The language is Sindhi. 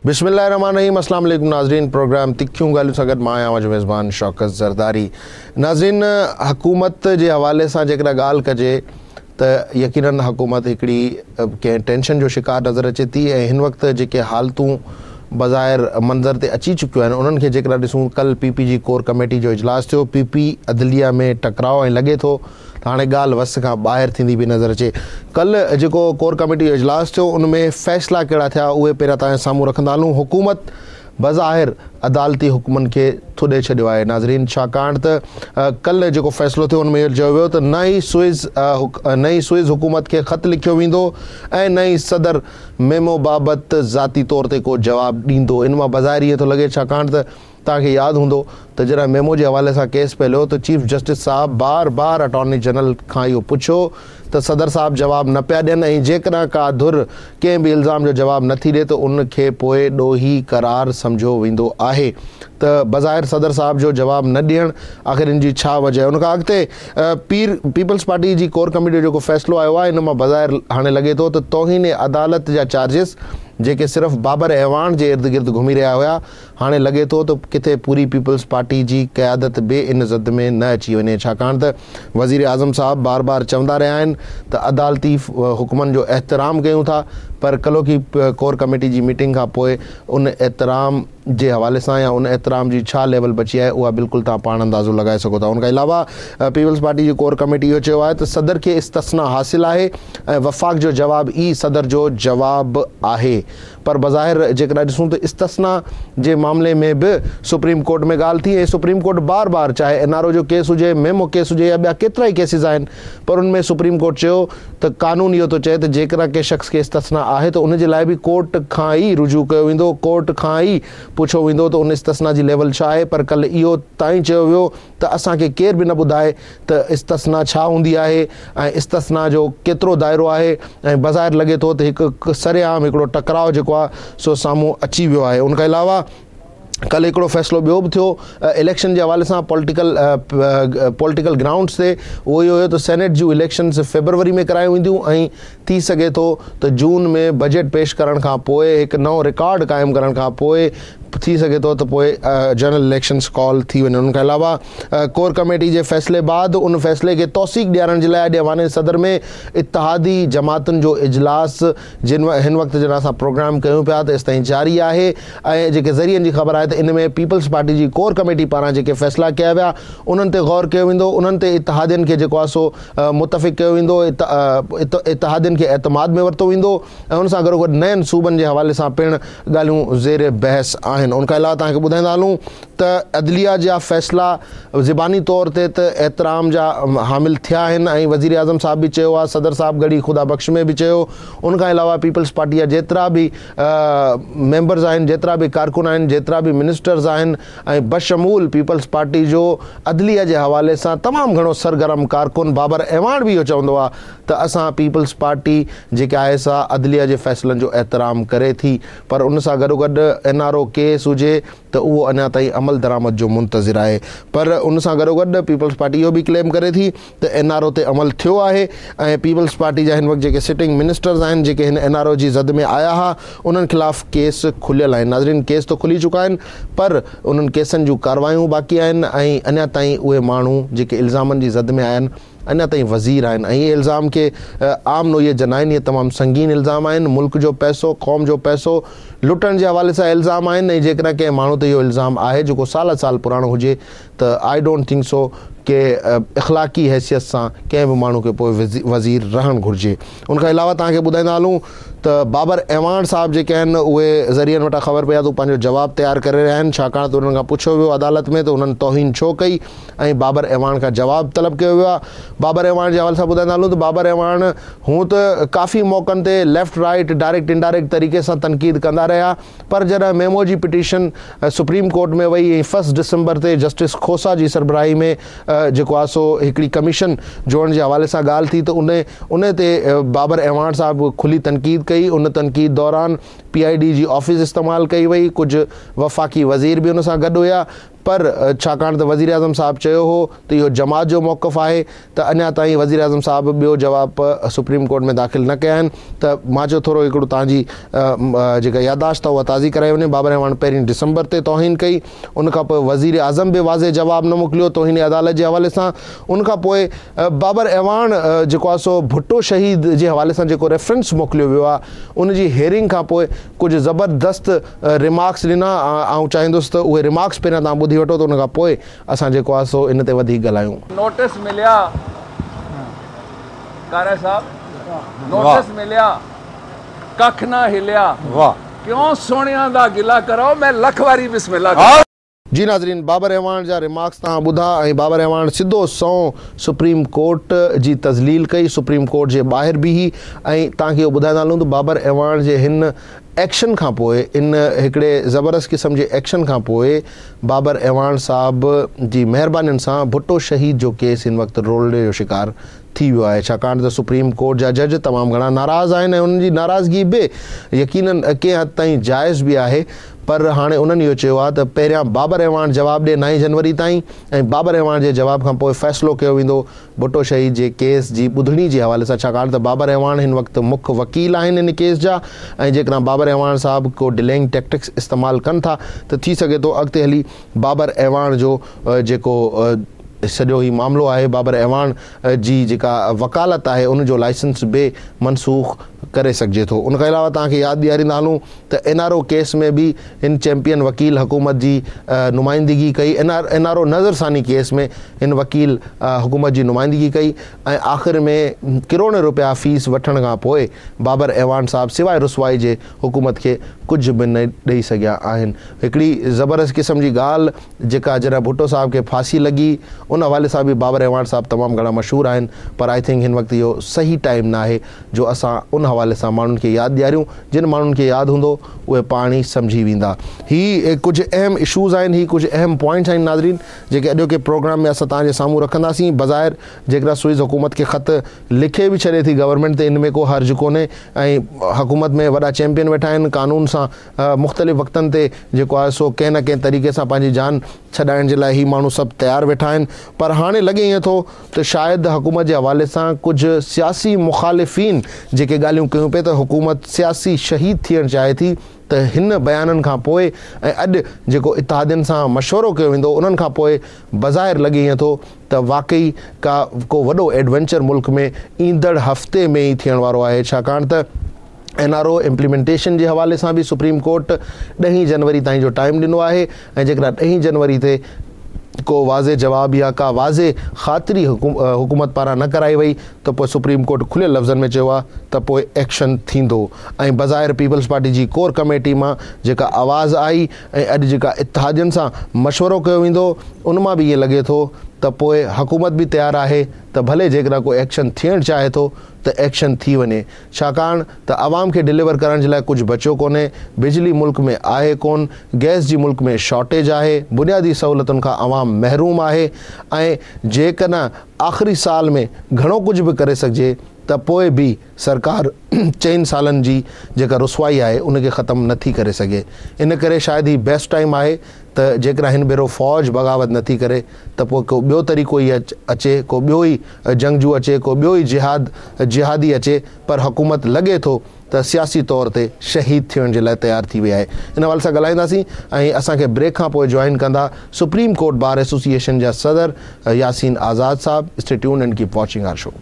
بسم الله الرحمن الرحيم اسلام عليڪم ناظرين پروگرام تکيون ڳالهيون سان گڏ مان آهيان اوهان جو ميزبان شوڪت زرداري ناظرين حڪومت جي حوالي سان جيڪڏهن ڳالهه ڪجي ته يقينن حڪومت هڪڙي ڪنهن ٽينشن جو شڪار نظر اچي ٿي ۽ هن وقت جيڪي حالتون بظاهر منظر تي اچي چڪيون آهن انهن کي جيڪڏهن ڏسون ڪل پي پي جي ڪور ڪميٽي جو اجلاس ٿيو پي پي عدليه ۾ ٽڪراء ۽ لڳي ٿو ته هاڻي ڳالهه وس کان ٻاهر ٿيندي پئي نظر اچي. ڪلهه جيڪو ڪور ڪميٽي جو اجلاس ٿيو ان ۾ فيصلا ڪهڙا ٿيا اهي پهريان توهان جي سامهون رکندا هلون. حڪومت بظاهر عدالتي حڪمن کي ٿڏي ڇڏيو آهي ناظرين ڇاڪاڻ ته ڪلهه جيڪو فيصلو ٿيو ان ۾ اهو چيو ويو ته نه ئي سوئز نه ئي سوئز حڪومت کي خط لکيو ويندو ۽ نه ئي صدر ميمو بابت ذاتي طور تي ڪو جواب ڏيندو ان مان بظاهر ائين ٿو لڳي ڇاڪاڻ ته توهان کي ياد هوندو ته جڏهن ميمو جي حوالي سان ڪيس ڦهليو ته چيف جسٽس صاحب بار بار اٽارني جنرل کان اهو پڇيو ته صدر صاحب جواب نه پيا ڏين ۽ جيڪڏهن ڪا ڌر ڪنهن به الزام جو جواب نه ٿي ڏي ته ان کي پوء ڏوهي قرار سمجهيو ويندو آهي ته بظاهر صدر صاحب جو جواب نه ڏيڻ آخر ان جي ڇا وجه آهي ان کان اڳتي پير پيپلز پارٽي جي ڪور ڪميٽي جو جيڪو فيصلو آيو آهي ان مان بظاهر هاڻي لڳي ٿو ته توهين عدالت جا چارجز جيڪي صرف بابر اعواڻ جي ارد گرد گهمي رهيا هيا هاڻي لڳي ٿو ته ڪٿي پوري پيپلز پارٽي جي قيادت به ان زد ۾ نه اچي وڃي ڇاڪاڻ ته وزيراعظم صاحب بار بار چوندا رهيا آهن ته عدالتي حڪمن جو احترام ڪيون ٿا پر ڪلهوڪي ڪور ڪميٽي جي ميٽنگ کان پوء ان احترام جي حوالي سان يا ان احترام جي ڇا ليول بچي آهي اها بلڪل توهان پاڻ اندازو لڳائي سگهو ٿا ان کان علاوه پيپلز پارٽي جي ڪور ڪميٽي اهو چيو آهي ته صدر کي استثنا حاصل آهي ۽ وفاق جو جواب ئي صدر جو جواب آهي پر بظاهر جيڪڏهن ڏسون ته استثنا جي معاملي ۾ به سپريم ڪورٽ ۾ ڳالهه ٿي ۽ سپريم ڪورٽ بار بار چاهي اين آر او جو ڪيس هجي، ميمو ڪيس هجي يا ٻيا ڪيترائي ڪيسز آهن پر ان ۾ سپريم ڪورٽ چيو ته قانون اهو ٿو چئي ته جيڪڏهن ڪنهن شخص کي استثنا آهي ته ان جي لاء به ڪورٽ کان ئي رجوع ڪيو ويندو، ڪورٽ کان ئي پڇيو ويندو ته ان استثنا جي ليول ڇا آهي پر ڪلهه اهو تائين چيو ويو ته اسان کي ڪير به نه ٻڌائي ته استثنا ڇا هوندي آهي ۽ استثنا جو ڪيترو دائرو آهي ۽ بظاهر لڳي ٿو ته هڪ سرعام هڪڙو ٽڪراء جيڪو آهي سو سامهون اچي ويو آهي ان کان علاوه ڪلهه هڪڙو فيصلو ٻيو به ٿيو اليڪشن جي حوالي سان پوليٽيڪل پوليٽيڪل گرائونڊس تي اهو اهو هيو ته سينيٽ جون اليڪشنز فيبروري ۾ ڪرايون وينديون ۽ ٿي سگهي ٿو ته جون ۾ بجيٽ پيش ڪرڻ کان پوء هڪ نئون رڪارڊ قائم ڪرڻ کان پوء ٿي سگهي ٿو ته پوء جنرل اليڪشنز ڪال ٿي وڃن. ان کان علاوه ڪور ڪميٽي جي فيصلي بعد ان فيصلي کي توثيق ڏيارڻ جي لاء اڄ ايوان صدر ۾ اتحادي جماعتن جو اجلاس جن هن وقت جڏهن اسان پروگرام ڪيون پيا ته ايستائين جاري آهي ۽ جيڪي ذريعن جي خبر آهي ته ان ۾ پيپلز پارٽي جي ڪور ڪميٽي پاران جيڪي فيصلا ڪيا ويا انهن تي غور ڪيو ويندو انهن تي اتحادين کي جيڪو آهي سو متفق ڪيو ويندو، اتحادين کي اعتماد ۾ ورتو ويندو ۽ ان سان گڏوگڏ نين صوبن جي حوالي سان پڻ ڳالهيون زير بحث آهن. ان کان علاوه توهان کي ٻڌائيندا هلون ته عدليه جا فيصلا زباني طور تي ته احترام جا حامل ٿيا آهن ۽ وزيراعظم صاحب به چيو آهي، صدر صاحب ڳڙهي خدا بخش ۾ به چيو، ان کان علاوه پيپلز پارٽي جا جيترا به ميمبرز آهن، جيترا به ڪارڪن آهن، جيترا به منسٽرز آهن، ۽ بشمول پيپلز پارٽي جو عدليه جي حوالي سان تمام گهڻو سرگرم ڪارڪن بابر اعواڻ به اهو چوندو آهي ته اسان پيپلز پارٽي جيڪا آهي سا عدليه جي فيصلن جو احترام ڪري ٿي پر ان سان گڏوگڏ اين آر او ڪيس هجي ته اهو اڃا تائين عمل درآمد جو منتظر آهي پر ان سان گڏوگڏ پيپلز پارٽي اهو به ڪليم ڪري ٿي ته اين آر او تي عمل ٿيو آهي ۽ پيپلز پارٽي جا هن وقت جيڪي سٽنگ منسٽرز آهن جيڪي هن اين آر او جي زد ۾ آيا ها انهن خلاف ڪيس کليل آهن ناظرين ڪيس ته کلي چڪا آهن پر انهن ڪيسن جون ڪاروايون باقي آهن ۽ اڃا تائين اهي ماڻهو جيڪي الزامن جي زد ۾ آيا آهن اڃا تائين وزير آهن ۽ اهي الزام ڪي عام نوعيت جا ناهن اهي تمام سنگين الزام آهن ملڪ جو پئسو قوم جو پئسو لٽڻ جي حوالي سان الزام آهن ۽ جيڪڏهن ڪنهن ماڻهو تي اهو الزام آهي جيڪو سال سال پراڻو هجي ته I don't think سو ڪي اخلاقي حيثيت سان ڪنهن به ماڻهو کي پوء وزير رهڻ گهرجي. ان کان علاوه توهان کي ٻڌائيندا هلون ته بابر اعواڻ صاحب جيڪي آهن اهي ذريعن وٽان خبر پئي آهي ته هو پنهنجو جواب تيار ڪري رهيا آهن ڇاڪاڻ ته انهن کان پڇيو ويو عدالت ۾ ته انهن توهين ڇو ڪئي ۽ بابر اعواڻ کان جواب طلب ڪيو ويو آهي. بابر اعواڻ جي حوالي سان ٻڌائيندا هلون ته بابر اعواڻ هونء ته ڪافي موقعن تي ليفٽ رائيٽ ڊائريڪٽ انڊائريڪٽ طريقي سان تنقيد ڪندا رهيا پر جڏهن ميمو جي پٽيشن سپريم ڪورٽ ۾ وئي ۽ فرسٽ ڊسمبر تي جسٽس کوسا جي سربراهي ۾ جيڪو آهي سو هڪڙي ڪميشن جوڙڻ جي حوالي سان ڳالهه ٿي ته ان ان تي بابر اعواڻ صاحب کلي تنقيد ڪئي ان تنقيد دوران پي I D جي آفيس استعمال ڪئي وئي ڪجهه وفاقي وزير به ان سان گڏ هيا. پر ڇاڪاڻ ته وزيراعظم صاحب چيو هو ته اهو جماعت جو موقف آهي ته اڃا تائين وزيراعظم صاحب ٻيو جواب سپريم ڪورٽ ۾ داخل نه ڪيا آهن ته مان چيو ٿورو هڪڙو توهان جي جيڪا ياداشت آهي اها تازي ڪرائي وڃي. بابر اعواڻ پهرين ڊسمبر تي توهين ڪئي ان کان پوء وزيراعظم به واضح جواب نه موڪليو توهين عدالت جي حوالي سان ان کان پوء بابر اعواڻ جيڪو آهي سو ڀٽو شهيد جي حوالي سان جيڪو ريفرنس موڪليو ويو آهي ان جي هيئرنگ کان پوء ڪجهه زبردست ريمارڪس ڏنا آئون چاهيندس ته اهي ريمارڪس پهريان توهان ٻڌي وٺو ته ان کان پوء اسان جيڪو آهي سو ان تي وڌيڪ ڳالهايون. نوٽس مليا ڪارا صاحب نوٽس مليا ڪک نه هليا ڪيون سهڻيان دا گلا ڪرو مين لک واري بسم الله ڪران. جي ناظرين بابر اعواڻ جا ريمارڪس توهان ٻڌا ۽ بابر اعواڻ سڌو سنئون سپريم ڪورٽ جي تذليل ڪئي سپريم ڪورٽ جي ٻاهر بيهي ۽ توهان کي اهو ٻڌائيندا هلون ته بابر اعواڻ جي هن ايڪشن کان پوء ان هڪڙي زبردست قسم جي ايڪشن کان پوء بابر اعواڻ صاحب جي مهربانين سان ڀٽو شهيد جو ڪيس هن وقت رولڙي جو شڪار ٿي ويو آهي ڇاڪاڻ ته سپريم ڪورٽ جا جج تمام گهڻا ناراض آهن ۽ انهن جي ناراضگي به يقينن ڪنهن حد تائين جائز به آهي پر هاڻي انهن اهو چيو آهي ته پهريان بابر اعواڻ جواب ڏي نائين جنوري تائين ۽ بابر اعواڻ جي جواب کان پوء فيصلو ڪيو ويندو ڀٽو شهيد جي ڪيس جي ٻڌڻي جي حوالي سان ڇاڪاڻ ته بابر اعواڻ هن وقت مک وڪيل آهن ان ڪيس جا ۽ جيڪڏهن بابر اعواڻ صاحب ڪو ڊلينگ ٽيڪٽڪس استعمال ڪن ٿا ته ٿي سگهي ٿو اڳتي هلي بابر اعواڻ جو جيڪو سڄو هي معاملو آهي بابر اعواڻ جي جيڪا وڪالت آهي ان جو لائسنس به منسوخ ڪري سگهجي ٿو. ان کان علاوه توهان کي ياد ڏياريندا هلون ته اين آر او ڪيس ۾ به هن چيمپيئن وڪيل حڪومت جي نمائندگي ڪئي اين آر او نظرثاني ڪيس ۾ هن وڪيل حڪومت جي نمائندگي ڪئي ۽ آخر ۾ ڪروڙين روپيا فيس وٺڻ کان پوء بابر اعواڻ صاحب سواء رسوائي جي حڪومت کي ڪجهه به نه ڏئي سگهيا آهن. هڪڙي زبردست قسم جي ڳالهه جيڪا جڏهن ڀٽو صاحب کي ڦاسي لڳي ان حوالي سان به بابر اعواڻ صاحب تمام گهڻا مشهور آهن پر I think هن وقت اهو صحيح ٽائيم ناهي جو اسان ان حوالي سان ماڻهن کي ياد ڏياريون جن ماڻهن کي ياد هوندو اهي پاڻ ئي سمجهي ويندا هي ڪجهه اهم اشوز آهن هي ڪجهه اهم پوائنٽس آهن ناظرين جيڪي اڄوڪي پروگرام ۾ اسان توهان جي سامهون رکنداسين بظاهر جيڪڏهن سوئز حڪومت کي خط لکي به ڇڏي ٿي گورنمينٽ ته ان ۾ ڪو حرج ڪونهي ۽ حڪومت ۾ وڏا چيمپيئن ويٺا آهن قانون سان مختلف وقتن تي جيڪو آهي سو ڪنهن نه ڪنهن طريقي سان پنهنجي جان ڇڏائڻ جي لاء هي ماڻهو سڀ تيار ويٺا آهن پر هاڻي لڳي ائين ٿو ته شايد حڪومت جي حوالي سان ڪجهه سياسي مخالفين جيڪي ڳالهيون ڪيون پئي ته حڪومت سياسي شهيد ٿيڻ چاهي ٿي ته هن بيانن کان پوء ۽ اڄ جيڪو اتحادين سان مشورو ڪيو ويندو انهن کان پوء بظاهر لڳي ائين ٿو ته واقعي ڪا ڪو وڏو ايڊونچر ملڪ ۾ ايندڙ هفتي ۾ ئي ٿيڻ وارو آهي ڇاڪاڻ ته اين آر او امپليمينٽيشن جي حوالي سان به سپريم ڪورٽ ڏهين جنوري تائين جو ٽائيم ڏنو آهي ۽ جيڪڏهن ڏهين جنوري تي ڪو واضح جواب يا ڪا واضح خاطري حڪومت پاران نه ڪرائي وئي ته پوء سپريم ڪورٽ کليل لفظن ۾ چيو آهي ته پوء ايڪشن ٿيندو ۽ بظاهر پيپلز پارٽي جي ڪور ڪميٽي مان جيڪا آواز آئي ۽ اڄ جيڪا اتحادين سان مشورو ڪيو ويندو ان مان به ائين لڳي ٿو ته پوء حڪومت به تيار آهي ته ڀلي جيڪڏهن ڪو ايڪشن ٿيڻ چاهي ٿو ته ايڪشن ٿي وڃي ڇاڪاڻ ته عوام کي ڊليور ڪرڻ جي لاء ڪجهه بچيو ڪونهي، بجلي ملڪ ۾ آهي ڪون، گئس جي ملڪ ۾ شارٽيج آهي، بنيادي سهولتن کان عوام محروم آهي ۽ جيڪڏهن آخري سال ۾ گهڻو ڪجهه به ڪري سگهجي ته پوء به سرڪار چئن سالن جي جيڪا رسوائي آهي ان کي ختم نٿي ڪري سگهي ان ڪري شايد هي بيسٽ ٽائيم آهي ته جيڪڏهن هن ڀيرو فوج بغاوت نٿي ڪري ته پوء ڪو ٻيو طريقو ئي اچي، ڪو ٻيو ئي جنگجو اچي، ڪو ٻيو ئي جهاد جهادي اچي پر حڪومت لڳي ٿو ته سياسي طور تي شهيد ٿيڻ جي لاء تيار ٿي وئي آهي. ان حوالي سان ڳالهائينداسين ۽ اسان کي بريڪ کان پوء جوائن ڪندا سپريم ڪورٽ بار ايسوسيئيشن جا صدر ياسين آزاد صاحب stay tuned and keep watching our show.